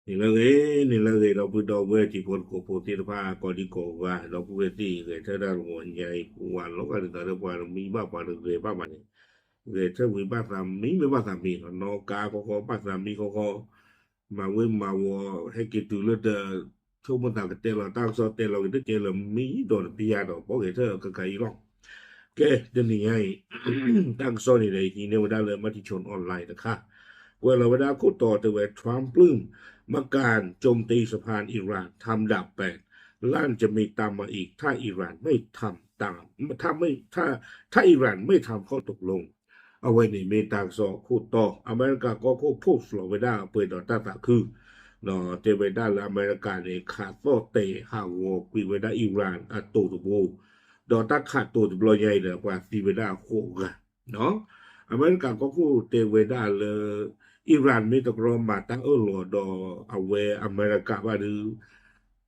န့ၣ်လၢအဂ့ၤ, န့ၣ်လၢအဂ့ၤ ဒီပုၢ်ဒီဝဲၢ်တံၤဖိသကိးဖိသ့ၣ်တဖၣ် ကိးဒံကိးဂၤ ဒီပုၢ်ဝဲၢ်သ့ၣ် ဂဲၤထၢၣ်တၢ်တဂီၤညါအံၤ ပဝဲလီၤဂာ်ဒ်သိးလၢပှၤတမံဘၣ်ပှၤတဂဲၤဘၣ်ဘၣ်န့ၣ်, ဂဲၤထၢၣ်ဝံၤဘၣ်သးမံမ့ၢ်ဘၣ်သးမံလီၤ, နီၣ်ကါခီခီ ဘၣ်သးမံခီခီ မၤဝ့မၤဝီၤ ဟဲက့ၤတုၤလၢဒီး ဆိကမိၣ်သးကတဲလီၤတၢ်ကစီၣ်တဲလီၤက့ၤတကဲလၢမံဒီးတပျၢ်ဒီး ဘီက့ၤထၢၣ်ကကါအံၤလီၤ. ကဲ တနံၤညါအံၤ တၢ်ကစီၣ်န့ၣ်ဒီး ဟံးန့ၢ်ဝဲဒၣ်လၢ Matichon Online တခါ, ကွဲးလီၤဝဲဒၣ်ခိၣ်တီတဲဝဲ Trump ปลื้ม เมื่อการโจมตีสะพานอิหร่านทำดาบแตก ลั่นจะมีตามมาอีก ถ้าอิหร่านไม่ทำตาม ถ้าไม่ ถ้า ถ้าอิหร่านไม่ทำข้อตกลง အဝဲန့ၣ်မ့ၢ်တၢ်ကစီၣ်ခိၣ်တီ, အမဲရကၤကီၢ်ခိၣ် post လီၤဝဲဒၣ်ပှဲၤဒီးတၢ်သးခု, တဲဝဲဒၣ်လၢအမဲရကၤန့ၣ် ခးသီၣ်တဲာ်ဟးဂီၤကွံာ်ဝဲဒၣ် Iran အတိၤတဘိ, ဒီးတၢ်ခးတိၤတဘျီညါအံၤဒီး ပှၤသံဝဲဒၣ်ဃိးဂၤ အမဲရကၤကီၢ်ခိၣ်တဲဝဲဒၣ်လၢ Iran မ့ၢ်တကြၢးမၤတၢ်အၢၣ်လီၤဒီးအဝဲအမဲရကၤဘၣ်ဒီး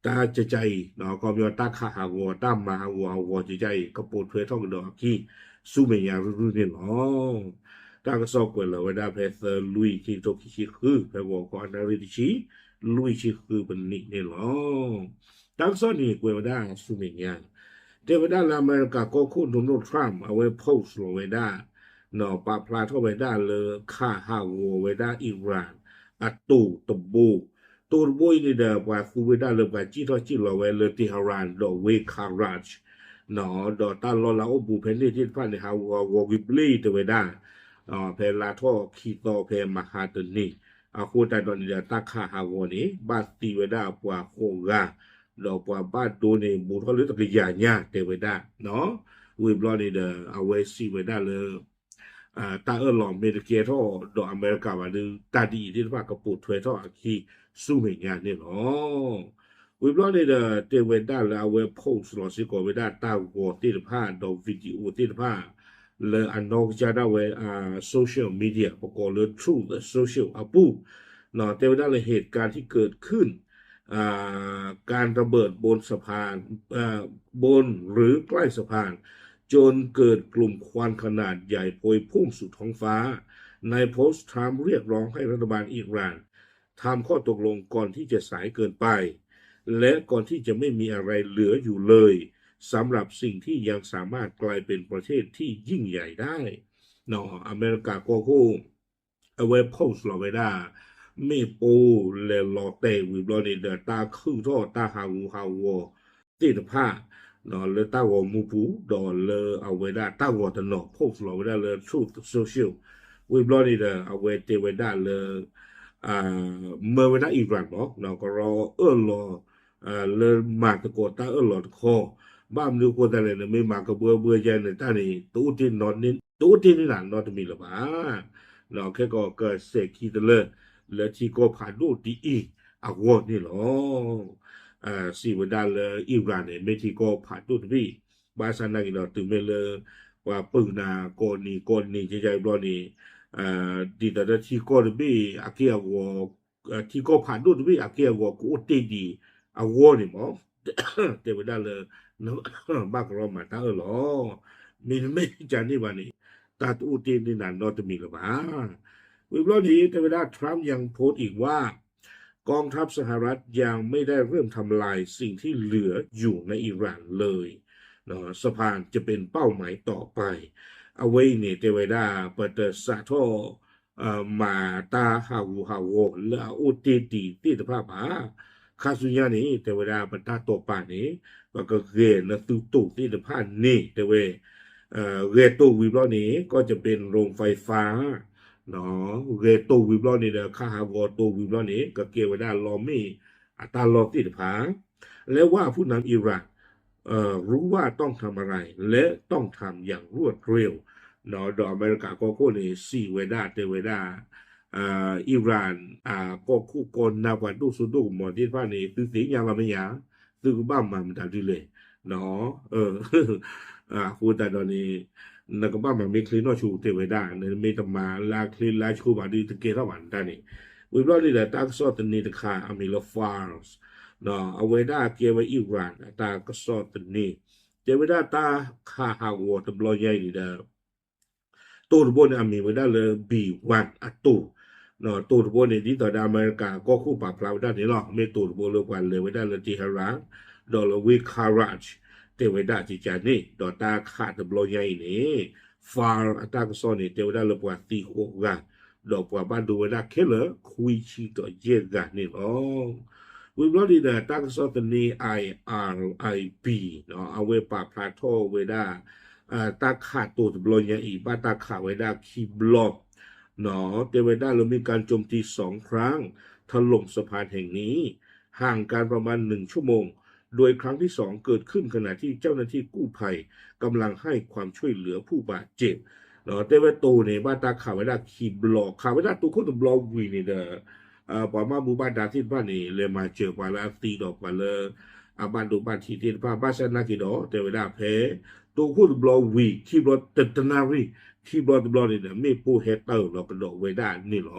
တၢ်ကကါအံၤ ခီပညီတၢ်ခးဟးဂီၤ တၢ်မၤဟးဂီၤဟးဂီၤကကါအံၤ ကပိာ်ထွဲထီၣ်ကဒီးအခံ ဆူမဲာ်ညါရုၢ်ရုၢ်န့ၣ်လီၤ. တၢ်ကစီၣ်ကွဲးလီၤဝဲဒၣ်ဖဲသၢလွံၢ် ခံကထိခံဆံဃု ဖဲဂီၤခီအနၣ်ရံၣ်တဆံ လွံၢ်ဆံဃုပနံးန့ၣ်လီၤ. တၢ်ကစီၣ်န့ၣ်ကွဲးဝဲဒၣ်ဆူမဲာ်ညါ တဲဝဲဒၣ်လၢအမဲရကၤကီၢ်ခိၣ် Donald Trump အဝဲ post လီၤဝဲဒၣ် ပာ်ဖျါထီၣ်ဝဲဒၣ်လၢခးဟးဂီၤဝဲဒၣ် Iran အတိၤတဘိ, တိၤတဘိအံၤန့ၣ်ဒီး ပှၤသူဝဲဒၣ်လၢပှၤစံၣ်ထီၣ်စံၣ်လီၤဝဲလၢ Tehran ဒီးဝ့ၢ် Karaj ဒီးတၢ်လီၢ်လၢအအိၣ်ဘူးဖဲန့ၣ်သ့ၣ်တဖၣ်န့ၣ် ဟးဂူာ်ဟးဂီၤကွံာ်ဘျ့တဲဝဲဒၣ်, ဖဲလါထီၣ်ခံသီဖဲမဟါတနံၤ, အဃိသတးဒီးန့ၣ်ဒီး တၢ်ခးဟးဂီၤန့ၣ် ဘၣ်သံဝဲဒၣ်ပှၤဃိးဂၤ, ဒီးပှၤဘၣ်ဒိန့ၣ် ဘူးထီၣ်လၢတကယၤညါတဲဝဲဒၣ်, ဝံၤဘျီန့ၣ်ဒီး အဝဲစံးဝဲဒၣ်လၢ တၢ်အၢၣ်လီၤမ့ၢ်တကဲထီၣ်ဒီးအမဲရကၤဘၣ်ဒီး တၢ်ဒ်အံၤသ့ၣ်တဖၣ်ကပိာ်ထွဲထီၣ်အခံ ဆူမဲာ်ညါန့ၣ်လီၤ. ဝံၤဘျီန့ၣ်ဒီး တဲဝဲဒၣ်လၢအဝဲ post လီၤစ့ၢ်ကီးဝဲဒၣ်တၢ်ဂီၤသ့ၣ်တဖၣ် ဒီး video သ့ၣ်တဖၣ် လၢအနီၢ်ကစၢ်ဒၣ်ဝဲ social media ပကိးလၢ Truth Social အပူၤ, တဲဝဲဒၣ်လၢ เหตุการณ์ที่เกิดขึ้น การระเบิดบนสะพาน บนหรือใกล้สะพาน จนเกิดกลุ่มควันขนาดใหญ่พวยพุ่งสู่ท้องฟ้า ในโพสต์ ทรัมป์เรียกร้องให้รัฐบาลอิหร่านทำข้อตกลงก่อนที่จะสายเกินไป และก่อนที่จะไม่มีอะไรเหลืออยู่เลยสำหรับสิ่งที่ยังสามารถกลายเป็นประเทศที่ยิ่งใหญ่ได้ အမဲရကၤကီၢ်ခိၣ် အဝဲ post လီၤဝဲဒၣ် မ့ၣ်ပိၢ်လဲၤလီၤတဲာ်ဝံၤဘျီန့ၣ်ဒီး တၢ်ခုၣ်ထီၣ်တၢ်ဟးဂူာ်ဟးဂီၤသ့ၣ်တဖၣ် လၢတၢ်ဂီၤမူပူၤ ဒီးလၢအဝဲဒၣ်တၢ်ဂီၤတနီၤ post လီၤဝဲဒၣ်လၢ Truth Social ဝံၤဘျီန့ၣ်ဒီး အဝဲတဲဝဲဒၣ်လၢ မၢဝဲဒၣ် Iran မး ကရီအၢၣ်လီၤ လၢမၤသကိးတၢ်အၢၣ်လီၤတခီ, ဘၣ်မနုၤအဃိသတးလဲၣ် နမ့ၢ်မၤကဘှၢဘှၢယါန့ၣ် တၢ်န့ၣ် တအိၣ်တ့ၢ်နီတမံၤလၢၤဘၣ်. ခဲကီးကစဲးခံတလၢ လၢထံကီၢ်ဖးဒိၣ်ဒ်အံၤအဂီၢ်န့ၣ်လီၤ. စံးဝဲဒၣ်လၢ Iran န့ၣ် မ့ၢ်ထံကီၢ်ဖးဒိၣ်တဘ့ၣ်, ဘၣ်ဆၣ်နာ်က့ၤဒီးတုၤမ့ၢ်လၢ ပှၤပုၢ်နၤကိးနံၤကိးနံၤ ကကါအံၤဘျီန့ၣ် ဒ်သိးဒီးထံကီၢ်တဘ့ၣ်အက့ၢ်အဂီၤ ထံကီၢ်ဖးဒိၣ်တဘ့ၣ်အက့ၢ်အဂီၤ ကအိၣ်တ့ၢ်ဒံးအဂီၢ်န့ၣ်မး တဲဝဲဒၣ်လၢ ဘၣ်ကရီမၤတၢ်အၢၣ်လီၤ, မ့တမ့ၢ်ကန့ၣ်ဘၣ်န့ၣ် တၢ်တအိၣ်တ့ၢ်န့ၢ်နၤနီတမံၤလၢၤဘၣ်. ဝံၤဘျီန့ၣ် တဲဝဲဒၣ် Trump ยังโพสต์อีกว่า กองทัพสหรัฐยังไม่ได้เริ่มทำลายสิ่งที่เหลืออยู่ในอิหร่านเลย สะพานจะเป็นเป้าหมายต่อไป အဝဲအံၤန့ၣ် တဲဝဲဒၣ် ပတစးထီၣ် မၤတၢ်ဟးဂူာ်ဟးဂီၤလၢအအိၣ်တ့ၢ်ဒံးသ့ၣ်တဖၣ်ဘၣ်. ခါဆူညါန့ၣ် တဲဝဲဒၣ် ပတၢ်တိာ်ပာ်န့ၣ် ပကဂဲၤနသုတိာ်သ့ၣ်တဖၣ်န့ၣ် တဲဝဲ ဂဲၤတိာ်ဝံၤဘျီန့ၣ် ก็จะเป็นโรงไฟฟ้า ဂဲၤတိာ်ဝံၤဘျီန့ၣ်ဒီး ခးဟးဂီၤတိာ်ဝံၤဘျီန့ၣ် ကကဲဝဲဒၣ်လီမ့ၣ်အတၢ်လီၢ်သ့ၣ်တဖၣ် และว่าผู้นำอิหร่าน รู้ว่าต้องทำอะไร และต้องทำอย่างรวดเร็ว ဒီးအမဲရကၤကီၢ်ခိၣ်န့ၣ် စံးဝဲဒၣ်တဲဝဲဒၣ် Iran အကီၢ်ခိၣ်ကီၢ်နၢ်ပှၤဒိၣ်စိဒိၣ်ကမီၤသ့ၣ်တဖၣ်န့ၣ် သုသ့ၣ်ညါလီၤမ့ၢ်ဧါ, သုကဘၣ်မၤမတၤဒ်လဲၣ် အဃိသတးဒီးန့ၣ် နကဘၣ်မၤမ့ၢ်ချ့နီၢ်ဆူၣ်တဲဝဲဒၣ် နမ့ၢ်တမၤလၢချ့လၢဆူၣ်ဘၣ်ဒီး တကဲထီၣ်ဘၣ်နတၢ်န့ၣ်. ဝံၤဘျီန့ၣ်ဒီး တၢ်ကစီၣ်သန့တခါ အမံၤလၢ Fars အဝဲဒၣ်ကဲဝဲ Iran အတၢ်ကစီၣ်သန့, တဲဝဲဒၣ်တၢ်ခးဟးဂီၤတဘျီညါအံၤန့ၣ်ဒီး တိၤတဘိန့ၣ် အမံၤဝဲဒၣ်လၢ B one အတိၤ, တိၢ်တဘိန့ၣ် ဒ်သိးဒီးအမဲရကၤကီၢ်ခိၣ်ပာ်ဖျါဝဲဒၣ်န့ၣ်လီၤ. မ့ၢ်တိၢ်တဘိလၢပှၤလဲၤဝဲဒၣ်လၢ Tehran ဒီးလၢဝ့ၢ် Karaj တဲဝဲဒၣ်ကကန့ၣ် ဒီးတၢ်ခးတဘျီညါအံၤန့ၣ် Far အတၢ်ကစီၣ်န့ၣ် တဲဝဲဒၣ်လၢပှၤသံဃိးဂၤ ဒီးပှၤဘၣ်ဒိဝဲဒၣ်ခဲလၢာ် ခွံဆံဒီးယဲၢ်ဂၤန့ၣ်လီၤ. ဝံၤဘျီန့ၣ်ဒီး တၢ်ကစီၣ်သန့ IRIB အဝဲပာ်ဖျါထီၣ်ဝဲဒၣ် တၢ်ခးတိၢ်တဘျီညါအံၤ ဘၣ်တၢ်ခးဝဲဒၣ်ခံဘျီ တဲဝဲဒၣ်လၢ มีการโจมตีสองครั้ง ถล่มสะพานแห่งนี้ ห่างกันประมาณหนึ่งชั่วโมง โดยครั้งที่สองเกิดขึ้นขณะที่เจ้าหน้าที่กู้ภัยกำลังให้ความช่วยเหลือผู้บาดเจ็บ တဲဝဲတိၢ်န့ၣ် ဘၣ်တၢ်ခးဝဲဒၣ်ခံဘျီ ခးဝဲဒၣ်တိၢ်ခိၣ်တဘျီဝံၤန့ၣ်ဒီး ပှၤဘၣ်မူဘၣ်ဒါသ့ၣ်တဖၣ်န့ၣ် လဲၤမၤစၢၤပှၤလၢအသံဒီးပှၤလၢ အဘၣ်ဒိဘၣ်ထံးသ့ၣ်တဖၣ် ဘၣ်ဆၣ်နာ်က့ၤဒီး တဲဝဲဒၣ်ဖဲ တိၢ်ခိၣ်တဘျီဝံၤ ခံဘျီတနၣ်ရံၣ် ခံဘျီတဘျီန့ၣ်ဒီး မ့ၣ်ပိၢ်ဟဲတၢၢ်လီၤကဒီးဝဲဒၣ်န့ၣ်လီၤ.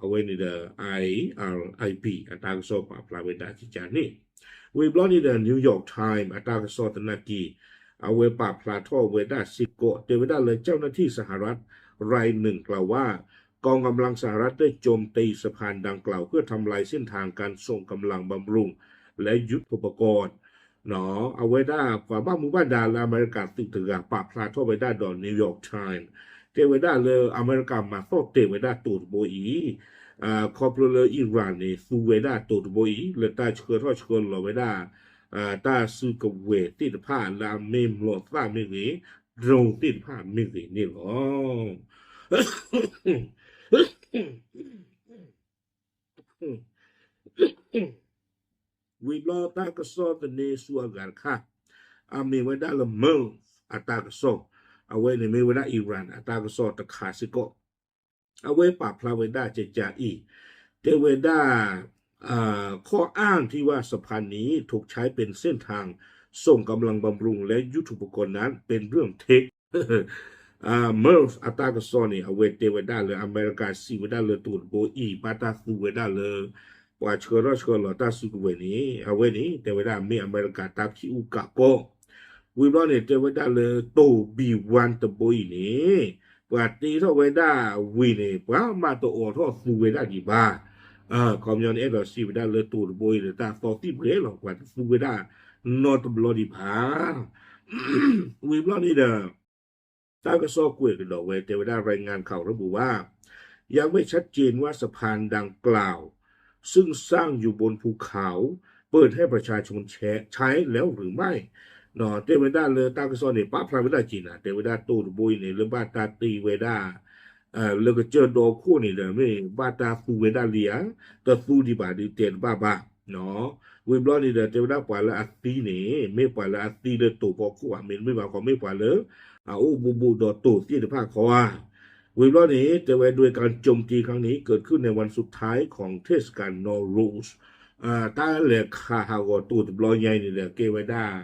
အဝဲန့ၣ်ဒီး IRIB အတၢ်ကစီၣ်ပာ်ဖျါဝဲဒၣ်ကကန့ၣ် ဝံၤဘျီန့ၣ်ဒီး New York Times အတၢ်ကစီၣ်သနာ်က့ အဝဲပာ်ဖျါထီၣ်ဝဲဒၣ်စ့ၢ်ကီး တဲဝဲဒၣ်လၢ เจ้าหน้าที่สหรัฐรายหนึ่งกล่าวว่า กองกำลังสหรัฐได้โจมตีสะพานดังกล่าวเพื่อทำลายเส้นทางการส่งกำลังบำรุงและยุทโธปกรณ์ အဝဲဒၣ်ပှၤဘၣ်မူဘၣ်ဒါလၢအမဲရကၤသုးတဂၤ ပာ်ဖျါထီၣ်ဝဲဒၣ်ဒီး New York Times တဲဝဲဒၣ်လၢအမဲရကၤမၤသီၣ်တဲာ်ဝဲဒၣ်တိၢ်တဘိအံၤ ခီဖျိလၢ Iran န့ၣ် သူဝဲဒၣ်တိၢ်တဘိအံၤ လၢတၢ်ဆှၢထီၣ်ဆှၢလီၤဝဲဒၣ် တၢ်စုကဝဲၤသ့ၣ်တဖၣ်လၢအမ့ၢ်မျိာ်သၣ်မ့ၢ်ဂ့ၤ drone သ့ၣ်တဖၣ်မ့ၢ်ဂ့ၤန့ၣ်လီၤ. ဝံၤဘျီတၢ်ကစီၣ်သန့ဆူအဂၤတခါ အမ့ၢ်ဝဲဒၣ်လၢ Mars အတၢ်ကစီၣ် အဝဲန့ၣ်မ့ၢ်ဝဲဒၣ် Iran အတၢ်ကစီၣ်တခါစ့ၢ်ကီး အဝဲပာ်ဖျါဝဲဒၣ်ကကအံၤ တဲဝဲဒၣ် ข้ออ้างที่ว่าสะพานนี้ถูกใช้เป็นเส้นทางส่งกำลังบำรุงและยุทโธปกรณ์นั้นเป็นเรื่องเท็จ Mars အတၢ်ကစီၣ်န့ၣ် အဝဲတဲဝဲဒၣ်လၢအမဲရကၤစံးဝဲဒၣ်လၢတိၢ်တဘိအံၤ ဘၣ်တၢ်သူဝဲဒၣ်လၢ ပှၤဆှၢထီၣ်ဆှၢလီၤတၢ်စုကဝဲၤန့ၣ် အဝဲန့ၣ် တဲဝဲဒၣ်မ့ၢ်အမဲရကၤတၢ်ခံးအူကးကီၢ် ဝံၤဘျီန့ၣ် တဲဝဲဒၣ်လၢတိၢ် B one တဘိအံၤန့ၣ် ပှၤတ့ထီၣ်ဝဲဒၣ်ဝံၤန့ၣ် ပှၤမၤတအိးထီၣ်သူဝဲဒၣ်ဒံးဘၣ် ခီပညီန့ၣ် အဲၣ်ဒိးစံးဝဲဒၣ်လၢတိၢ်တဘိအံၤန့ၣ် တၢ်သီသံၣ်ပှဲၤလီၤ ပှၤတသူဝဲဒၣ်နီတဘျီဒံးဘၣ် ဝံၤဘျီန့ၣ်ဒီး တၢ်ကစီၣ်ကွဲးကဒီးဝဲ တဲဝဲဒၣ် รายงานข่าวระบุว่า ยังไม่ชัดเจนว่าสะพานดังกล่าวซึ่งสร้างอยู่บนภูเขาเปิดให้ประชาชนใช้แล้วหรือไม่ တဲဝဲဒၣ်လၢတၢ်ကစီၣ်န့ၣ် ပာ်ဖျါဝဲဒၣ်က့ၤနၤ တဲဝဲဒၣ်တိၢ်တဘိအံၤန့ၣ် လၢဘၣ်တၢ်တ့ဝဲဒၣ် လၢကစၢၢ်ဒီခိၣ်န့ၣ်ဒီး မ့ၢ်ဘၣ်တၢ်သူဝဲဒၣ်လံဧါ တသူဒံးဘၣ်ဒုးတဲတဘၣ်ဘၣ် ဝံၤဘျီန့ၣ်ဒီး တဲဝဲဒၣ်ပှၤလၢအသံန့ၣ် မ့ၢ်ပှၤလၢအသံလၢတိၢ်ဖီခိၣ်ဧါ မ့တမ့ၢ်ဘၣ်ဃီ မ့ၢ်ပှၤလၢ အအိၣ်ဘူးဘူးဒီးတိၢ်သ့ၣ်တဖၣ်ခီဧါ ဝံၤဘျီန့ၣ် တဲဝဲ โดยการโจมตีครั้งนี้เกิดขึ้นในวันสุดท้ายของเทศกาลนอรูซ တၢ်လဲၤခးဟးဂီၤတိၢ်တဘျီညါအံၤန့ၣ်ဒီး ကဲဝဲဒၣ်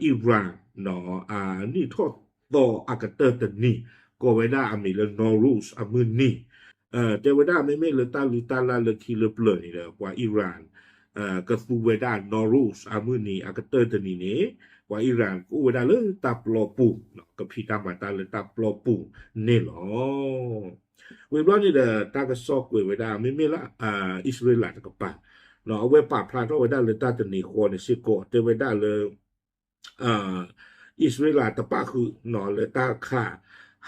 Iran နံၣ်ထီၣ်သီအကတၢၢ်တနံၤ ကိးဝဲဒၣ်အမံၤလၢ Nowruz အမုၢ်နံၤ တဲဝဲဒၣ်မ့မ့ၢ်လၢတၢ်လုၢ်တၢ်လၢ်လၢခံလၢပျၢၤန့ၣ်ဒီး ပှၤ Iran ကသူဝဲဒၣ် Nowruz အမုၢ်နံၤအကတၢၢ်တနံၤန့ၣ် ပှၤ Iran ကအိၣ်ဝဲဒၣ်လၢတၢ်ပျီပူၤ ကဖံးတၢ်မၤတၢ်လၢတၢ်ပျီပူၤန့ၣ်လီၤ. ဝံၤဘျီန့ၣ်ဒီး တၢ်ကစီၣ်ကွဲးဝဲဒၣ် မ့မ့ၢ်လၢ အံၣ်စရ့လးတကပၤ အဝဲပာ်ဖျါထီၣ်ဝဲဒၣ်လၢတၢ်တနံၤဃီန့ၣ်စ့ၢ်ကီး တဲဝဲဒၣ်လၢ အံၣ်စရ့လးတပၣ်ဃုာ် လၢတၢ်ခး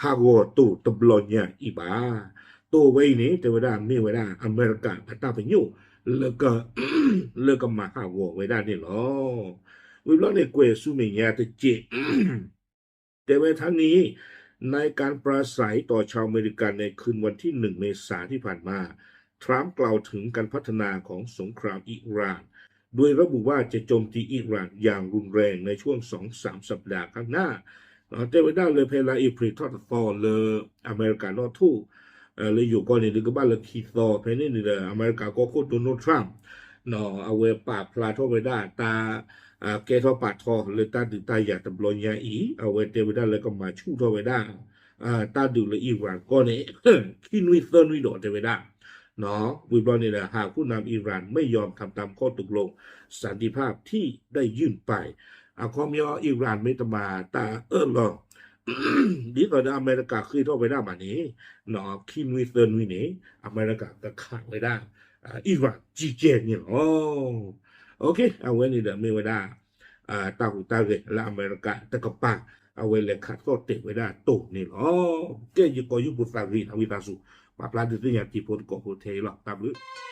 ဟးဂီၤတိၢ်တဘျီညါအံၤဘၣ်. တိၢ်ဝဲအံၤန့ၣ် တဲဝဲဒၣ်မ့ၢ်ဝဲဒၣ်အမဲရကၤအတၢ်ပညိၣ် လၢကမၤဟးဂီၤဝဲဒၣ်န့ၣ်လီၤ. ဝံၤဘျီန့ၣ် ကွဲးဆူမဲာ်ညါတက့ၢ် တဲဝဲထါနံၤ ในการปราศรัยต่อชาวอเมริกันในคืนวันที่หนึ่งเมษาที่ผ่านมา ทรัมป์กล่าวถึงการพัฒนาของสงครามอิหร่าน โดยระบุว่าจะโจมตีอิหร่านอย่างรุนแรงในช่วงสองสามสัปดาห์ข้างหน้า တဲဝဲဒၣ်လၢဖဲလါအ့ဖြ့ၣ်ထီၣ်တသီလၢ အမဲရကၤနီၣ်ထိၣ် လၢယိၤကီၢ်န့ၣ် ဒုးကဘၣ်လၢခံသီ ဖဲန့ၣ်န့ၣ်ဒီး အမဲရကၤကီၢ်ခိၣ် Donald Trump အဝဲပာ်ဖျါထီၣ်ဝဲဒၣ်တၢ် ကဲထီၣ်ပာ်ထီၣ်လၢတၢ်ဒုးတၢ်ယၤတဘျီညါအံၤ အဝဲတဲဝဲဒၣ်လၢကမၤဆူၣ်ထီၣ်ဝဲဒၣ် တၢ်ဒုးလၢအံၣ်ရၣ်ကီၢ်န့ၣ် ခံနွံသၢနွံဒီးတဲဝဲဒၣ် ဝံၤဘျီန့ၣ်ဒီး หากผู้นำอิหร่านไม่ยอมทำตามข้อตกลงสันติภาพที่ได้ยื่นไป အခီပညီ အံၣ်ရၣ်မ့ၢ်တမၤတၢ်အၢၣ်လီၤ ဒ်သိးဒီးအမဲရကၤဃ့ထီၣ်ဝဲဒၣ်မးန့ၣ်, ခံနွံသၢနွံန့ၣ် အမဲရကၤကခးဝဲဒၣ် Iran ကံကဲန့ၣ်လီၤ. အဝဲန့ၣ်ဒီးမ့ၢ်ဝဲဒၣ် တၢ်ဟူးတၢ်ဂဲၤလၢအမဲရကၤတကပၤ အဝဲလဲၤခးသီၣ်တဲာ်ဝဲဒၣ်တိၤန့ၣ်လီၤ. ကဲ ယကိးယုၢ်ပူၤသးဂ့ၤ ဝံသးစူၤ ပာ်ဖျါဒုးသ့ၣ်ညါတံၤဖိသကိးဖိထဲအံၤလီၤ. တၢ်ဘျုး